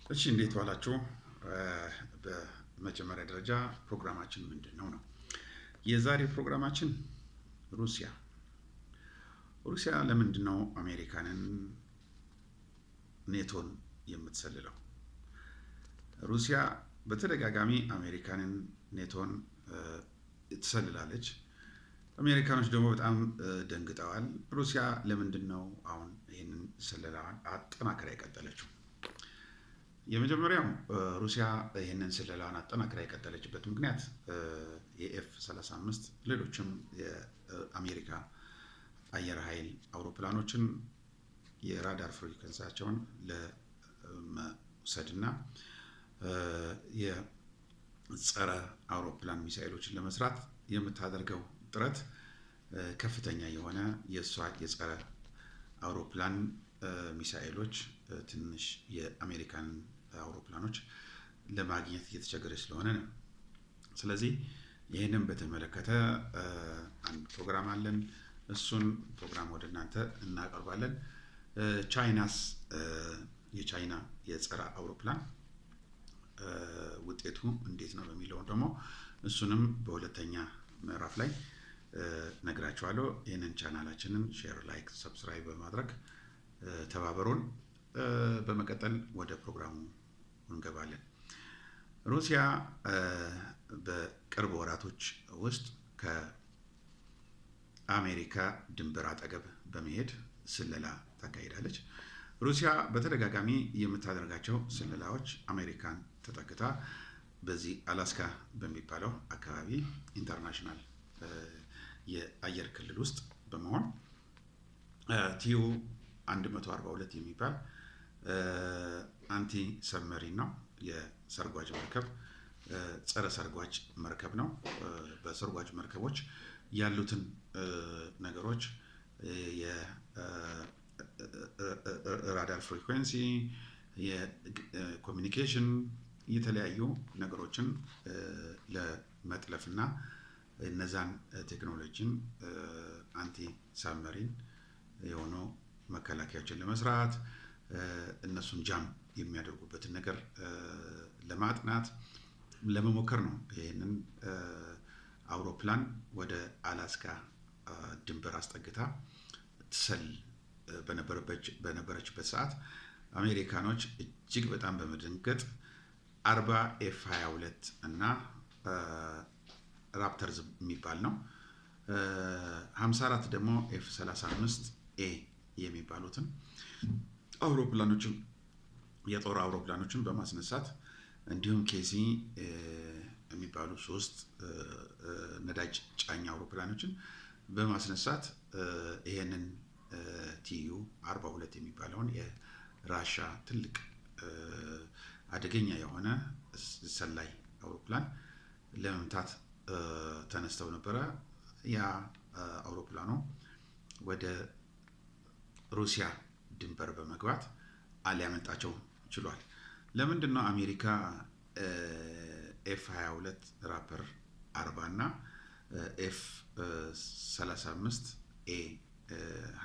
እሺ እንዴት ዋላችሁ? በመጀመሪያ ደረጃ ፕሮግራማችን ምንድን ነው ነው? የዛሬ ፕሮግራማችን ሩሲያ ሩሲያ ለምንድን ነው አሜሪካንን፣ ኔቶን የምትሰልለው? ሩሲያ በተደጋጋሚ አሜሪካንን፣ ኔቶን ትሰልላለች። አሜሪካኖች ደግሞ በጣም ደንግጠዋል። ሩሲያ ለምንድን ነው አሁን ይህንን ስለላዋን አጠናክራ የቀጠለችው? የመጀመሪያው ሩሲያ ይህንን ስለላዋን አጠናክራ የቀጠለችበት ምክንያት የ F 35 ሌሎችም የአሜሪካ አየር ኃይል አውሮፕላኖችን የራዳር frequency ያቸውን ለመውሰድ እና የጸረ አውሮፕላን ሚሳኤሎችን ለመስራት የምታደርገው ጥረት ከፍተኛ የሆነ የእሷ የጸረ አውሮፕላን ሚሳኤሎች ትንሽ የአሜሪካን አውሮፕላኖች ለማግኘት እየተቸገረች ስለሆነ ነው። ስለዚህ ይህንን በተመለከተ አንድ ፕሮግራም አለን። እሱን ፕሮግራም ወደ እናንተ እናቀርባለን። ቻይናስ፣ የቻይና የጸረ አውሮፕላን ውጤቱ እንዴት ነው በሚለው ደግሞ እሱንም በሁለተኛ ምዕራፍ ላይ ነግራችኋለሁ። ይህንን ቻናላችንን share፣ like፣ subscribe በማድረግ ተባበሩን። በመቀጠል ወደ ፕሮግራሙ እንገባለን። ሩሲያ በቅርብ ወራቶች ውስጥ ከአሜሪካ ድንበር አጠገብ በመሄድ ስለላ ታካሂዳለች። ሩሲያ በተደጋጋሚ የምታደርጋቸው ስለላዎች አሜሪካን ተጠግታ በዚህ አላስካ በሚባለው አካባቢ international የአየር ክልል ውስጥ በመሆን TU 142 የሚባል anti submarine ነው። የሰርጓጅ መርከብ፣ ጸረ ሰርጓጅ መርከብ ነው። በሰርጓጅ መርከቦች ያሉትን ነገሮች የራዳር frequency፣ የ communication፣ የተለያዩ ነገሮችን ለመጥለፍ እና እነዛን ቴክኖሎጂን anti submarine የሆኑ መከላከያዎችን ለመስራት፣ እነሱን jam የሚያደርጉበትን ነገር ለማጥናት ለመሞከር ነው። ይህንን አውሮፕላን ወደ አላስካ ድንበር አስጠግታ ትሰልል በነበረችበት ሰዓት አሜሪካኖች እጅግ በጣም በመደንገጥ 40 F 22 እና Raptors የሚባል ነው፣ 54 ደግሞ F 35 A የሚባሉትን አውሮፕላኖችን፣ የጦር አውሮፕላኖችን በማስነሳት እንዲሁም KC የሚባሉ ሶስት ነዳጅ ጫኝ አውሮፕላኖችን በማስነሳት ይሄንን TU 42 የሚባለውን የራሻ ትልቅ አደገኛ የሆነ ሰላይ አውሮፕላን ለመምታት ተነስተው ነበረ። ያ አውሮፕላኑ ወደ ሩሲያ ድንበር በመግባት ሊያመልጣቸው ችሏል። ለምንድን ነው አሜሪካ F 22 Raptor 40 እና F 35 A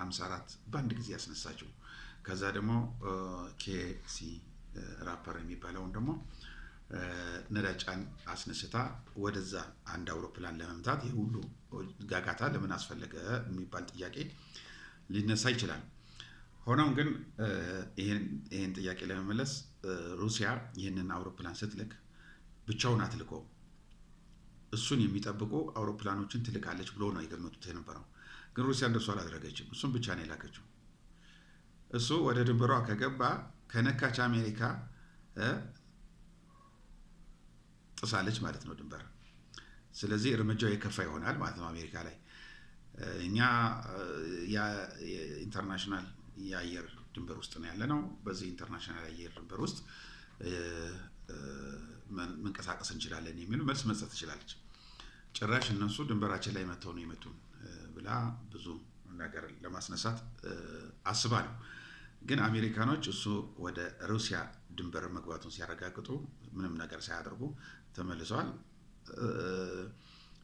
54 በአንድ ጊዜ ያስነሳችው? ከዛ ደግሞ KC Raptor የሚባለውን ደግሞ ነዳጅ ጫኝ አስነስታ ወደዛ አንድ አውሮፕላን ለመምታት ይህ ሁሉ ጋጋታ ለምን አስፈለገ የሚባል ጥያቄ ሊነሳ ይችላል። ሆኖም ግን ይህን ጥያቄ ለመመለስ ሩሲያ ይህንን አውሮፕላን ስትልክ ብቻውን አትልከውም። እሱን የሚጠብቁ አውሮፕላኖችን ትልካለች ብሎ ነው የገመቱት የነበረው። ግን ሩሲያ እንደሱ አላደረገችም። እሱን ብቻ ነው የላከችው። እሱ ወደ ድንበሯ ከገባ፣ ከነካች አሜሪካ ጥሳለች ማለት ነው ድንበር። ስለዚህ እርምጃው የከፋ ይሆናል ማለት ነው አሜሪካ ላይ። እኛ international የአየር ድንበር ውስጥ ነው ያለነው። በዚህ international የአየር ድንበር ውስጥ መንቀሳቀስ እንችላለን የሚል መልስ መስጠት ትችላለች። ጭራሽ እነሱ ድንበራችን ላይ መጥተው ነው የመቱን ብላ ብዙ ነገር ለማስነሳት አስባ ነው። ግን አሜሪካኖች እሱ ወደ ሩሲያ ድንበር መግባቱን ሲያረጋግጡ ምንም ነገር ሳያደርጉ ተመልሰዋል።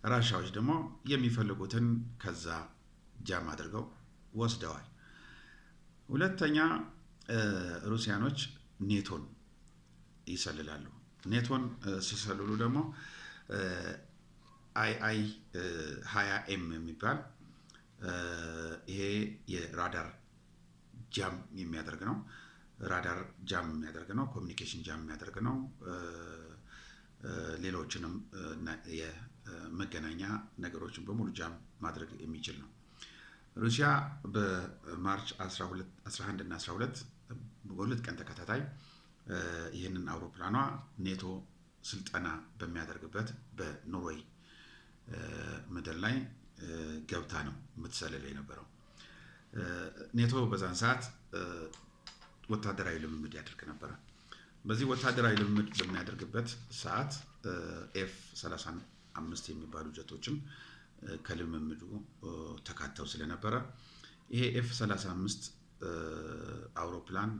ራሻዎች ደግሞ የሚፈልጉትን ከዛ jam አድርገው ወስደዋል። ሁለተኛ ሩሲያኖች ኔቶን ይሰልላሉ። ኔቶን ሲሰልሉ ደግሞ II 20 M የሚባል፣ ይሄ የራዳር jam የሚያደርግ ነው። ራዳር jam የሚያደርግ ነው። Communication jam የሚያደርግ ነው። ሌሎችንም የመገናኛ ነገሮችን በሙሉ jam ማድረግ የሚችል ነው። ሩሲያ በ March 11 እና 12 በ2 ቀን ተከታታይ ይህንን አውሮፕላኗ ኔቶ ስልጠና በሚያደርግበት በኖርዌይ ምድር ላይ ገብታ ነው የምትሰልለው የነበረው። ኔቶ በዛን ሰዓት ወታደራዊ ልምምድ ያደርግ ነበረ። በዚህ ወታደራዊ ልምምድ በሚያደርግበት ሰዓት F 35 የሚባሉ ጀቶችን ከልምምዱ ተካተው ስለነበረ ይሄ F 35 አውሮፕላን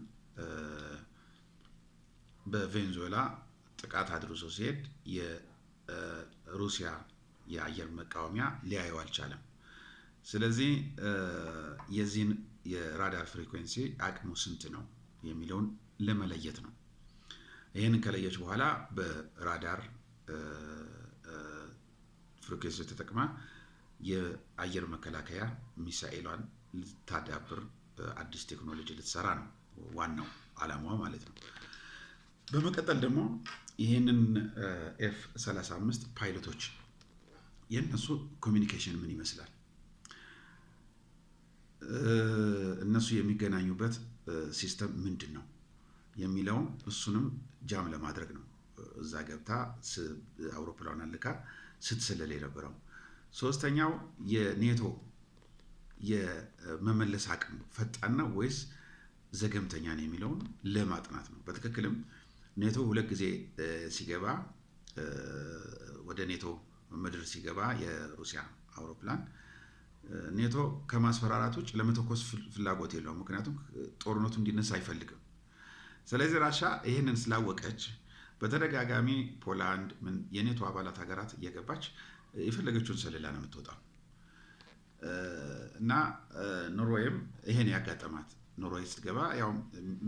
በቬንዙዌላ ጥቃት አድርሶ ሲሄድ የሩሲያ የአየር መቃወሚያ ሊያየው አልቻለም። ስለዚህ የዚህን የራዳር frequency አቅሙ ስንት ነው የሚለውን ለመለየት ነው። ይህንን ከለየች በኋላ በራዳር frequency ተጠቅማ የአየር መከላከያ ሚሳኤሏን ልታዳብር፣ አዲስ ቴክኖሎጂ ልትሰራ ነው ዋናው ዓላማዋ ማለት ነው። በመቀጠል ደግሞ ይህንን F 35 ፓይለቶች የእነሱ communication ምን ይመስላል፣ እነሱ የሚገናኙበት system ምንድን ነው የሚለውን እሱንም jam ለማድረግ ነው እዛ ገብታ አውሮፕላኗን ልካ ስትሰልል የነበረው። ሶስተኛው የኔቶ የመመለስ አቅም ፈጣን ነው ወይስ ዘገምተኛ ነው የሚለውን ለማጥናት ነው። በትክክልም ኔቶ ሁለት ጊዜ ሲገባ፣ ወደ ኔቶ ምድር ሲገባ የሩሲያ አውሮፕላን፣ ኔቶ ከማስፈራራት ውጭ ለመተኮስ ፍላጎት የለውም። ምክንያቱም ጦርነቱ እንዲነሳ አይፈልግም። ስለዚህ ራሻ ይህንን ስላወቀች በተደጋጋሚ ፖላንድ፣ የኔቶ አባላት ሀገራት እየገባች የፈለገችውን ሰልላ ነው የምትወጣው። እና ኖርዌይም ይሄን ያጋጠማት፣ ኖርዌይ ስትገባ ያው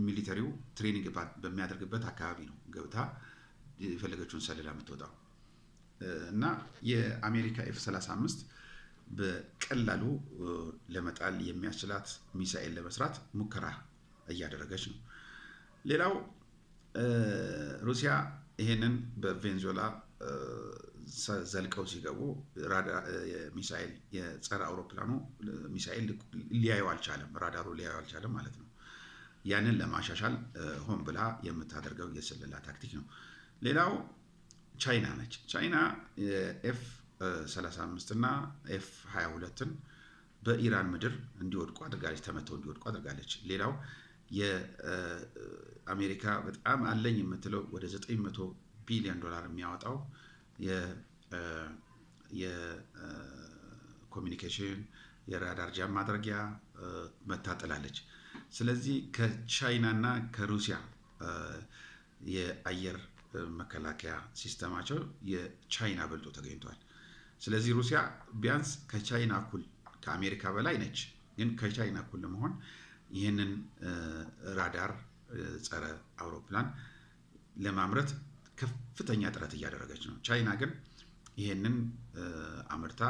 military ው training በሚያደርግበት አካባቢ ነው ገብታ የፈለገችውን ሰልላ የምትወጣው። እና የአሜሪካ F 35 በቀላሉ ለመጣል የሚያስችላት ሚሳኤል ለመስራት ሙከራ እያደረገች ነው። ሌላው ሩሲያ ይሄንን በቬንዙዌላ ዘልቀው ሲገቡ ሚሳኤል፣ የጸረ አውሮፕላኑ ሚሳኤል ሊያየው አልቻለም፣ ራዳሩ ሊያየው አልቻለም ማለት ነው። ያንን ለማሻሻል ሆን ብላ የምታደርገው የስለላ ታክቲክ ነው። ሌላው ቻይና ነች። ቻይና F 35 እና F 22ን በኢራን ምድር እንዲወድቁ አድርጋለች፣ ተመተው እንዲወድቁ አድርጋለች። ሌላው የአሜሪካ በጣም አለኝ የምትለው ወደ 900 ቢሊዮን ዶላር የሚያወጣው የ communication የራዳር jam ማድረጊያ መታ ጥላለች። ስለዚህ ከቻይና እና ከሩሲያ የአየር መከላከያ system ኣቸው የቻይና በልጦ ተገኝቷል። ስለዚህ ሩሲያ ቢያንስ ከቻይና እኩል፣ ከአሜሪካ በላይ ነች፣ ግን ከቻይና እኩል ለመሆን ይህንን ራዳር ጸረ አውሮፕላን ለማምረት ከፍተኛ ጥረት እያደረገች ነው። ቻይና ግን ይህንን አምርታ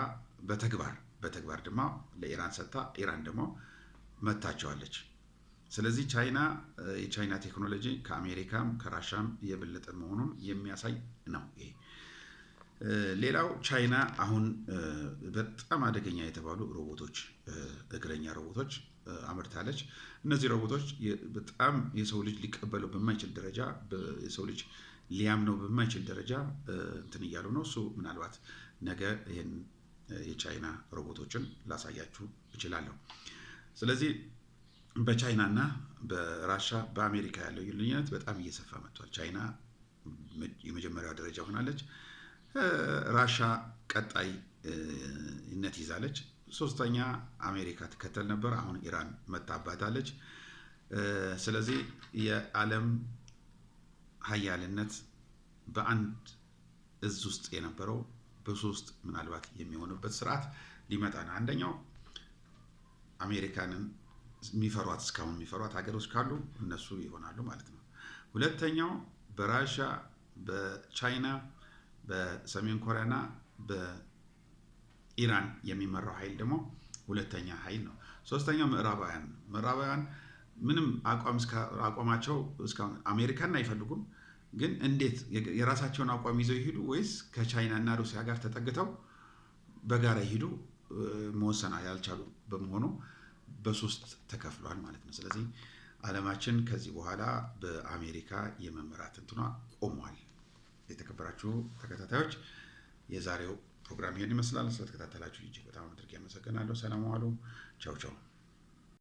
በተግባር ደግሞ ለኢራን ሰጥታ ኢራን ደግሞ መታቸዋለች። ስለዚህ የቻይና ቴክኖሎጂ ከአሜሪካም ከራሻም የበለጠ መሆኑን የሚያሳይ ነው ይሄ። ሌላው ቻይና አሁን በጣም አደገኛ የተባሉ ሮቦቶች፣ እግረኛ ሮቦቶች አምርታለች። እነዚህ ሮቦቶች በጣም የሰው ልጅ ሊቀበለው በማይችል ደረጃ፣ የሰው ልጅ ሊያምነው በማይችል ደረጃ እንትን እያሉ ነው። እሱ ምናልባት ነገ ይህን የቻይና ሮቦቶችን ላሳያችሁ እችላለሁ። ስለዚህ በቻይና እና በራሻ በአሜሪካ ያለው ልዩነት በጣም እየሰፋ መጥቷል። ቻይና የመጀመሪያዋ ደረጃ ሆናለች። ራሻ ቀጣይነት ይዛለች። ሶስተኛ አሜሪካ ትከተል ነበር። አሁን ኢራን መጥታባታለች። ስለዚህ የዓለም ሀያልነት በአንድ እዝ ውስጥ የነበረው በሶስት ምናልባት የሚሆንበት ስርዓት ሊመጣ ነው። አንደኛው አሜሪካንን የሚፈሯት፣ እስካሁን የሚፈሯት ሀገሮች ካሉ እነሱ ይሆናሉ ማለት ነው። ሁለተኛው በራሻ፣ በቻይና፣ በሰሜን ኮሪያና በኢራን የሚመራው ኃይል ደግሞ ሁለተኛ ኃይል ነው። ሶስተኛው ምዕራባውያን ነው። ምዕራባውያን ምንም አቋማቸው እስካሁን አሜሪካን አይፈልጉም። ግን እንዴት የራሳቸውን አቋም ይዘው ይሄዱ ወይስ ከቻይና እና ሩሲያ ጋር ተጠግተው በጋራ ይሄዱ መወሰን ያልቻሉ በመሆኑ በሶስት ተከፍሏል ማለት ነው። ስለዚህ ዓለማችን ከዚህ በኋላ በአሜሪካ የመመራት እንትኗ ቆሟል። የተከበራችሁ ተከታታዮች፣ የዛሬው ፕሮግራም ይሄን ይመስላል። ስለተከታተላችሁ እጅግ በጣም አድርጌ አመሰግናለሁ። ሰላም ዋሉ። ቻው ቻው።